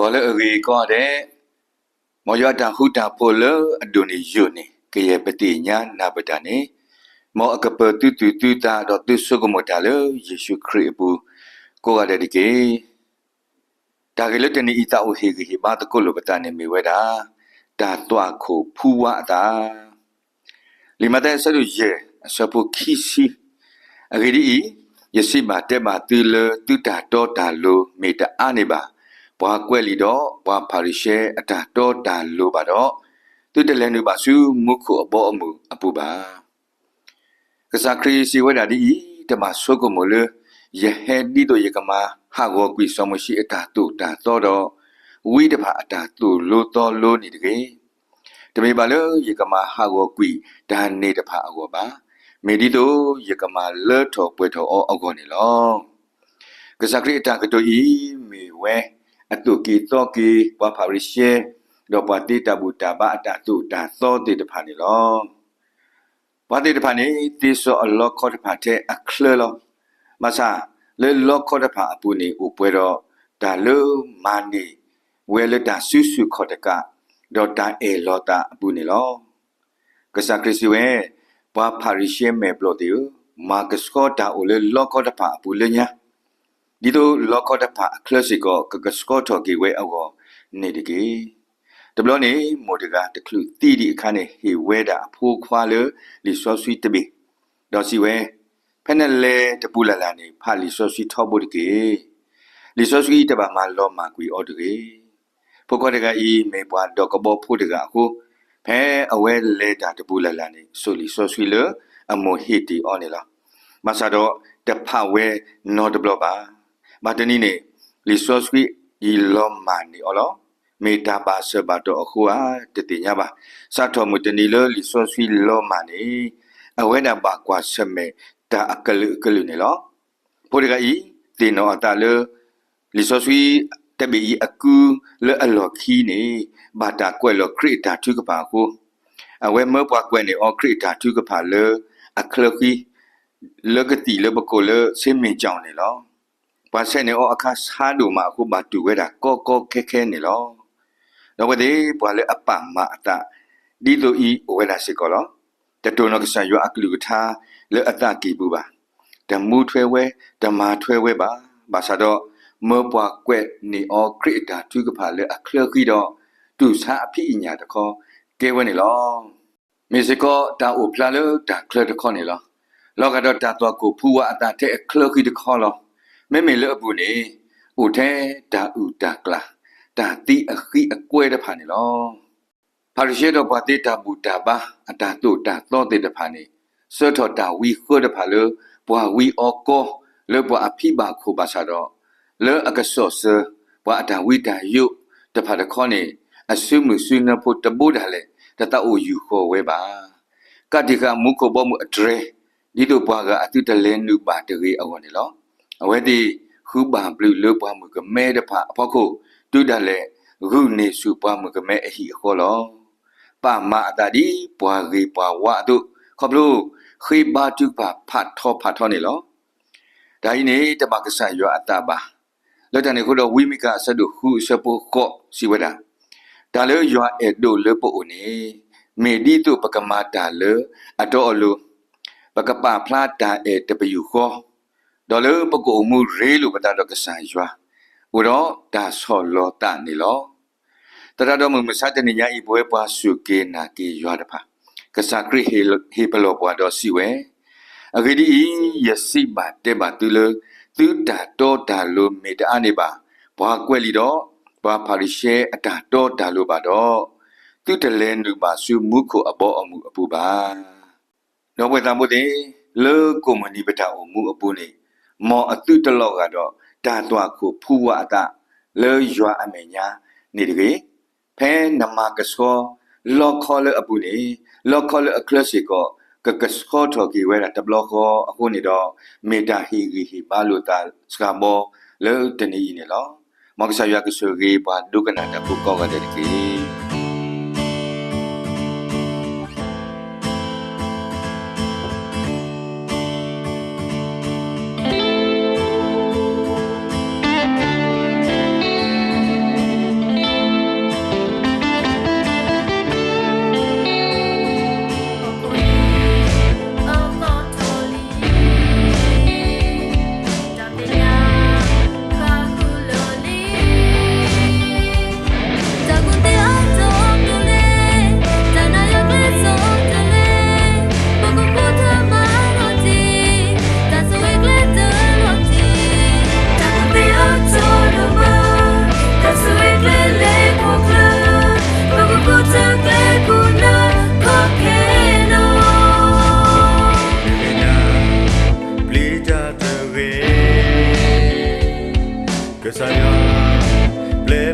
ဒီးလၢအဂ့ၤကိးဂၤဒဲး, မ်ယွၤအတၢ်ဃူတၢ်ဖိးလၢအဒိၣ်န့ၢ်ယိာ်န့ၣ် ကယဲၢ်ပသ့ၣ်ညါနၢ်ပၢၢ်တၢ်န့ၣ်, မ်အကပၢၤသုသူၣ်သုသးဒီးသုဆိကမိၣ်တၢ်လၢယ့ၣ်ၡူးခရံာ်အပူၤ ကိးဂၤဒဲးတက့ၢ်. တၢ်ဂ့ၢ်လၢတနံၤအံၤသးအိၣ်ဟ့ၣ်ဂံၢ်ဟ့ၣ်ဘါသကိးလိာ်ပသးန့ၣ်မ့ၢ်ဝဲဒၣ် တၢ်သွၣ်ခိၣ်ဖူဝါအသး လံာ်မးသဲအဆၢဒိၣ်ယဲၢ်အဆၢဖိခံဆံ, အဂ့ၢ်ဒ်အံၤ, ယစံးဘၣ်တဲဘၣ်သုလၢသုတၢ်တီတၢ်လိၤမ့ၢ်တအါန့ၢ်ဘၣ်, ပှၤကွဲးလံာ်ဒီးပှၤဖၤရံၤၡဲအတၢ်တီတၢ်လိၤဘၣ်ဒီး, သုတလဲၤနုာ်ဘၣ်ဆူမူခိၣ်အဘီအမုၢ်အပူၤဘၣ်. ကစၢ်ခရံာ်စံးဝဲဒၣ်ဒ်အံၤ, တဘၣ်ဆိကမိၣ်လၢ ယဟဲဒ်သိးယကမၤဟးဂီၤကွံာ်စီၤမိၤၡ့အတၢ်သိၣ်တၢ်သီဒီး ဝံတဖၣ်အတၢ်သိၣ်လိသီလိန့ၣ်တဂ့ၤ. တမ့ၢ်ဘၣ်လၢယကမၤဟးဂီၤကွံာ်တၢ်န့ၣ်တဖၣ်အဂီၢ်ဘၣ်. မ့ၢ်ဒ်သိးယကမၤလၢထီၣ်ပှဲၤထီၣ်အီၤအဂီၢ်န့ၣ်လီၤ. ကစၢ်ခရံာ်အတၢ်ကတိၤအံၤ မ့ၢ်ဝဲ အသိၣ်က့ၤသီက့ၤ ပှၤဖၤရံၤၡဲ ဒီးပှၤသ့တၢ်ဘူၣ်တၢ်ဘါအတၢ်သိၣ်တၢ်သီသ့ၣ်တဖၣ်န့ၣ်လီၤ. ပှၤသ့ၣ်တဖၣ်န့ၣ် သ့စီၤအလီခီတဖၣ်ထဲအချၢလီၤ. ဘၣ်ဆၣ် လၢလီခီတဖၣ်အပူၤန့ၣ် အိၣ်ပှဲၤဒီး တၢ်လၢမၤန့ၢ်ဝဲလၢတၢ်စုဆူၣ်ခီၣ်တကး ဒီးတၢ်အဲၣ်လီၤသးအပူၤန့ၣ်လီၤ. ကစၢ်ခရံာ်စံးဝဲ, ပှၤဖၤရံၤၡဲမဲာ်ဘျီၣ်သ့ၣ်ဧၢ, မၤကဆှီတၢ်အိၣ်လၢလီခီတဖၣ်အပူၤလၢညါ, ဒ်သိးလီခီတဖၣ်အချၢစ့ၢ်ကီး ကကဆှီထီၣ်က့ၤဝဲအဂီၢ်န့ၣ်တက့ၢ်. တဘျီန့ၣ် မိၢ်တဂၤတချုးသံဒံးအခါန့ၣ် ဟ့ၣ်ဝဲဒၣ်အဖိခွါလၢလံာ်စီဆှံတဘ့ၣ်, ဒီးစံးဝဲ, ဖဲနလဲၤတပူၤလၢ်လၢ်န့ၣ် ဖးလံာ်စီဆှံထီဘိတက့ၢ်. လံာ်စီဆှံတဘၣ်မၤလီၤမၢ်ကွံာ်အီၤတဂ့ၤ. ဖိခွါတဂၤအံၤ မ့ၢ်ပှၤဒီးကဘီဖိတဂၤအဃိ, ဖဲအဝဲလဲၤတၢ်တပူၤလၢ်လၢ်န့ၣ် စိာ်လံာ်စီဆှံလၢအမိၢ်ဟ့ၣ်တ့ၢ်အီၤန့ၣ်လီၤ. ဘၣ်ဆၣ်ဒီးတဖးဝဲနီတဘျီဘၣ်. ဘၣ်တနံၤန့ၣ် လံာ်စီဆှံအံၤလီၤမၢ်န့ၢ်အီၤလီၤ. မ့ၢ်တၢ်ဘၣ်ဆၢဘၣ်တီၢ်အဃိဧါ တသ့ၣ်ညါဘၣ်. စးထီၣ်မုၢ်တနံၤလၢလံာ်စီဆှံလီၤမၢ်န့ၣ် အဝဲဒၣ်ဘၣ်ကွၢ်ဆၢၣ်မဲာ်တၢ်အကလုာ်ကလုာ်န့ၣ်လီၤ. ဖိတဂၤအံၤ သ့ၣ်နီၣ်အသးလၢ လံာ်စီဆှံတဘ့ၣ်အံၤအကုလၢအလီၢ်ခံန့ၣ် ဘၣ်တၢ်ကွဲးလီၤခရံာ်အတၢ်ထုကဖၣ်အဃိ, အဝဲမၢပှၤကွဲးန့ၢ်အီၤခရံာ်အတၢ်ထုကဖၣ်လၢအချၢဃံ လၢကသံၣ်လၢပကိးလၢ ဆ့မ့ၢ်ကၠီၣ်န့ၣ်လီၤ. ပှၤဆဲးန့ၢ်အီၤအခါဆါဒိၣ်မးအဃိ ဘၣ်တူၢ်ဝဲဒၣ်ကီကီခဲခဲန့ၣ်လီၤ. ဒီးအဝဲသ့ၣ်ပှၤလၢအပာ်မၤအသး ဒ်သိးအံၤအိၣ်ဝဲဒၣ်စ့ၢ်ကီးလီၤ. တတိၢ်နီၣ်ကစၢ်ယွၤအကလုၢ်ကထါလၢအသးကံၢ်ပူၤဘၣ်. တမူထွဲဝဲ, တမၤထွဲဝဲဘၣ်. ဘၣ်ဆၣ်ဒီး မၢပှၤကွဲးန့ၢ်အီၤခရံာ်အတၢ်ထုကဖၣ်လၢအချၢဃံဒီး တူၢ်ဆါအဖံးအညၣ်တခီ ကဲဝဲန့ၣ်လီၤ. မ့ၢ်စ့ၢ်ကီးတၢ်အိၣ်ဖျါလၢတၢ်ချၢတခီန့ၣ်လီၤ. လီၤဂာ်ဒီးတၢ်သွၣ်ခိၣ်ဖူဝါအသးထဲအချၢဃံတခီလီၤ. မ့မ့ၢ်လၢအပူၤန့ၣ် အိၣ်ထဲတၢ်အုၣ်တၢ်ကျၢ်, တၢ်သံအဃံအကွဲတဖၣ်န့ၣ်လီၤ. ဖၤရံၤၡဲဒီးပှၤသ့တၢ်ဘူၣ်တၢ်ဘါအတၢ်သိၣ်တၢ်သီသ့ၣ်တဖၣ်န့ၣ် စၢထီၣ်တၢ်ဝံဃၢတဖၣ်လၢပှၤဝံအီၤကီ လၢပှၤအဖံဘၣ်ခိၣ်ဘၣ်ဆၣ်ဒီး လၢအကစီၣ်စၢၤပှၤအတၢ်ဝံတၢ်ယိးတဖၣ်တခီန့ၣ် အစုမုၢ်စုနၢဖိတဘိဒၣ်လဲာ် တသးအိၣ်ယူၢ်ဃီၤဝဲဘၣ်. ကးတံာ်ဃာ်မူခိၣ်ဘီမုၢ်အတြဲၤ ဒ်သိးပှၤဂၤအသုတလဲၤနုာ်ဘၣ်တဂ့ၤအဂီၢ်န့ၣ်လီၤ. အဝဲသ့ၣ်ဃုဘၣ်ဘျုးလၢပှၢ်မုၢ်ကမဲတဖၣ်အဖီခိၣ် တုၤဒၣ်လဲာ်ဂုာ်န့ၢ်ဆူၣ်ပှၢ်မုၢ်ကမဲအဟံၣ်အဃီလီၤ. ပာ်မၤအသးဒ်ပှၤဂ့ၤပှၤဝါအသိး ခီဖျိဃ့ဘါထုကဖၣ်ဖးထီဖးထီန့ၣ်လီၤ. တၢ်အံၤန့ၣ်တဘၣ်ကစၢ်ယွၤအသးဘၣ်. လၢတၢ်န့ၣ်အဃိဒီး ဝံမံကၤအဆၢဒိၣ်ဃုအဆၢဖိဃိးစံးဝဲဒၣ်, တၢ်လၢယွၤအဲၣ်ဒိးလၢပအိၣ်န့ၣ် မ့ၢ်ဒ်သိးပကမၤတၢ်လၢအတီအလိၤ, ပကပာ်ဖျါတၢ်အဲၣ်တပယူာ်ဃီ, ဒီးလၢပကအိၣ်မူရ့လိာ်ပသးဒီးကစၢ်ယွၤ, အိၣ်ဒီးတၢ်ဆီၣ်လီၤသးန့ၣ်လီၤ. သရၣ်ဒီးမုၢ်မဆါတနံၤညါအံၤ ပဝဲပှၤစူၢ်က့ၤနာ်က့ၤယွၤတဖၣ်, ကစၢ်ခရံာ်ဟ့ၣ်ပလီၢ်ပှၤဒီးစံးဝဲ, အဂ့ၢ်ဒ်အံၤ, ယစံးဘၣ်တဲဘၣ်သုလၢ သုတၢ်တီတၢ်လိၤမ့ၢ်တအါန့ၢ်ဘၣ်, ပှၤကွဲးလံာ်ဒီး ပှၤဖၤရံၤၡဲအတၢ်တီတၢ်လိၤဘၣ်ဒီး, သုတလဲၤနုာ်ဘၣ်ဆူမူခိၣ်အဘီအမုၢ်အပူၤဘၣ်. ဒီပုၢ်ဝဲၢ်သးဘိသ့ၣ်, လၢကိၣ်မုၢ်နံၤပတၢ်အိၣ်မူအပူၤန့ၣ်, မ်အသုတလီၤဂာ်ဒီးတၢ်သွၣ်ခိၣ်ဖူဝါအသး လၢယွၤအမဲာ်ညါန့ၣ်တဂ့ၤ. ဖဲနမၤကဆှီလီခီလၢအပူၤန့ၣ်, လီခီလၢအချၢစ့ၢ်ကီး ကကဆှီထီၣ်က့ၤဝဲဒၣ်တဘျီဃီအဃိန့ၣ်ဒီး, မ့ၢ်တၢ်ဟ့ၣ်ဂံၢ်ဟ့ၣ်ဘါလိာ်သးစှၤဘီလၢတနံၤအံၤန့ၣ်လီၤ. မ်ကစၢ်ယွၤကဆိၣ်ဂ့ၤပှၤဒိကနၣ်တၢ်ဖိကိးဂၤဒဲးတက့ၢ်.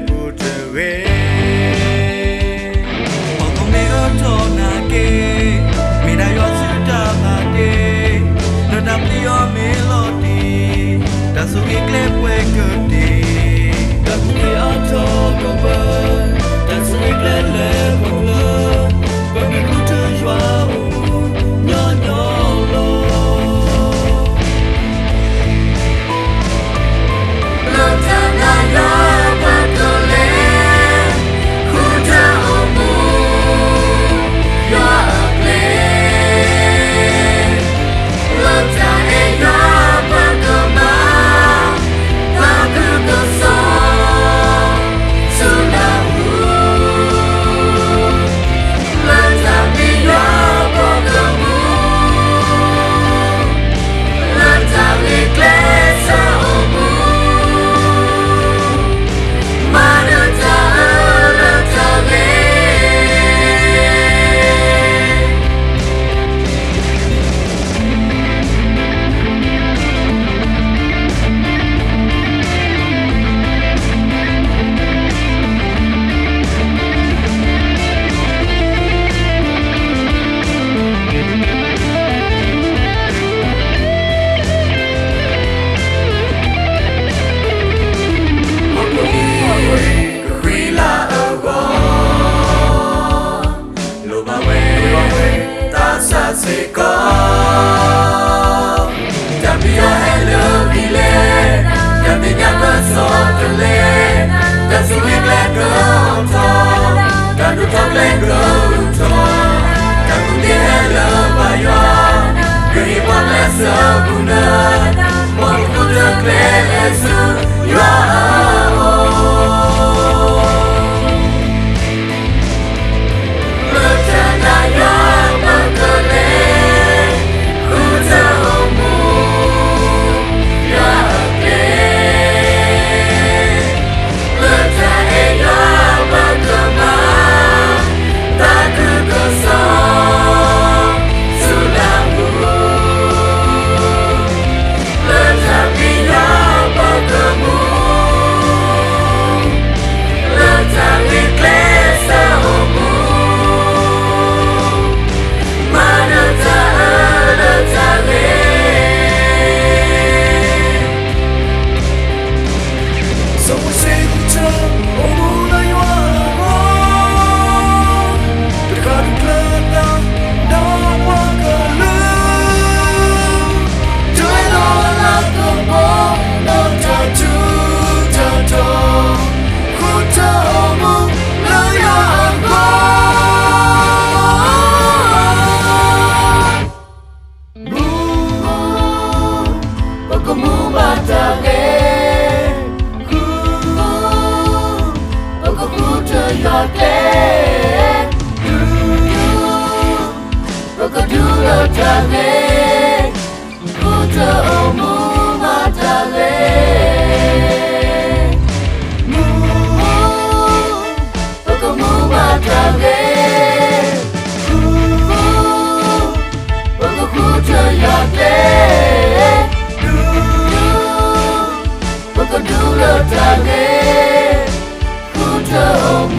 ပူၤတဂ့ၤ. ပှၤကမ့ၢ်အၢထီၣ်နာ်က့, မ့ၢ်ဒၣ်ယွၤစုတၢ်မၤတ့ၢ်, လၢတၢ်ပျံၤအီၤမ့ၢ်လီၤတံၢ်, တၢ်ဆိၣ်ဂ့ၤကျဲပှဲၤကတ့ၢ်, တၢ်ကူၣ်က့ၤအါထီၣ်ကဝဲ, တၢ်ဆိၣ်ဂ့ၤကျဲလဲၤပှဲၤကျၢၤ, ပမ့ၢ်ဃုထၢယွၤအိၣ်မူ ညီညီလီၤ. လၢတၢ်နာ်ယွၤပှၤကလဲၤ, ဃုထၢအိၣ်မူ ယွၤအကျဲ, လၢတၢ်အဲၣ်ယွၤပှၤကမၤ, ပှၤကကစီၣ် ဆူလၢအူ လၢတၢ်မ့ၢ်ယွၤပှၤကမူ, လၢတၢ်ဂ့ၤကျဲစၢၤအိၣ်မူ, မၤနၢၤတၢ်အၢလၢတၢ်ဂ့ၤ ကဃံလၤအဂီၢ်, လိၣ်ဘၣ်ဝဲ သးစၢ်စ့ၢ်ကီး, တၢ်ပျံၤအီၤဟဲလၢမံၤလဲၣ်, တၢ်မဲာ်ညါပၢၢ်စီတလဲ, တၢ်ဆိၣ်ဂ့ၤကျဲကအိၣ်ထီၣ်, တၢ်ဒိၣ်ထီၣ်ကျဲကဂုာ်ထီၣ်, တၢ်ကူၣ်သ့ဟဲလၢပၢ်ယွၤ, ကဟ့ၣ်ပှၤကျဲစၢၤပူၤနၢၤ, မ်ပကဃုထၢကျဲလဲၤဆူ ယွၤအအိၣ် လၢတၢ်နာ်ယွၤပှၤကလဲၤ, ဃုထၢအိၣ်မူ ယွၤအကျဲ, လၢတၢ်အဲၣ်ယွၤပှၤကမၤ, သးခုကစီၣ် ဆူလၢအူ လၢတၢ်မ့ၢ်ယွၤပှၤကမူ, လၢတၢ်ဂ့ၤကျဲစၢၤအိၣ်မူ, မၤနၢၤတၢ်အၢလၢတၢ်ဂ့ၤ စီၤမိၤၡ့ဃုထၢအိၣ်မူလၢယွၤအဂီၢ်, တဃၣ်တကျၢၤအသး ဒီးပှၤကလုာ်, တုၤလီၤလၢကဘီ ဒီးတၢ်ထူးတၢ်တီၤ, ဃုထၢအိၣ်မူလၢယွၤအဂီၢ် မူ, ပကမူဘၣ်တၢ်ဂ့ၤ, ဃု, ပကဃုထၢယွၤကျဲ, ဒူ, ပကဒူလၢတၢ်ဂ့ၤ, ဃုထၢအိၣ်မူဘၣ်တၢ်ဂ့ၤ မူ, ပကမူဘၣ်တၢ်ဂ့ၤ, ဃု, ပကဃုထၢယွၤကျဲ, ဒူ, ပကဒူလၢတၢ်ဂ့ၤ, ဃုထၢအိၣ်မူ